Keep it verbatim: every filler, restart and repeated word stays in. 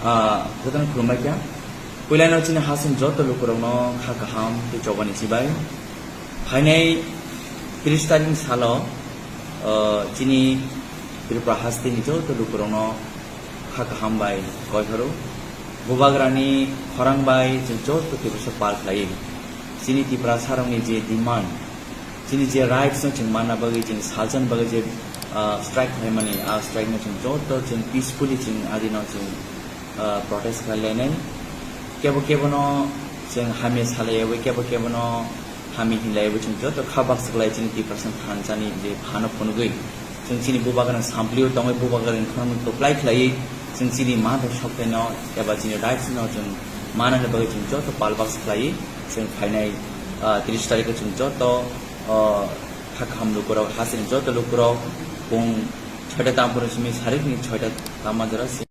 Ah, jotono khulumbai kha. Puilano chini hasing joto lukurokno kha kaham tei chobani chibai. Phainai tris tarikni salo, ah, chini Tripura hasteni joto lukurokno kha kaham bai koithoro. Bubagrani khorang bai chwng joto Tiprasa pal khlai. Chini Tiprasarokni je demand, chini je rights no chwng manna bagwi, chwng salsan bagwi je, ah, strike khlaimani, ah, strike no chwng joto chwng peacefully chwng adino chwng, ah, protest khlai lainai. Kebo kebo no chwng hamya salaiyawi, kebo kebo no hamya hinlaiyawi chwng joto kha baksa khlai chini Tiprasa thansa ni je phano phunugwi. Chwng chini bubagrang samplio tongwi bubagrang khorang no kwplai khlaiwi chwng chini ma bai sokthai no eba chini rights no chwng manani bagwi chwng joto pal baksa khlaiwi chwng phainai, ah, tris tarikh o chwng joto, ah, kha kaham lukurok, hasini joto lukurok pung soita tamponi simi sarikni soita tama jora si-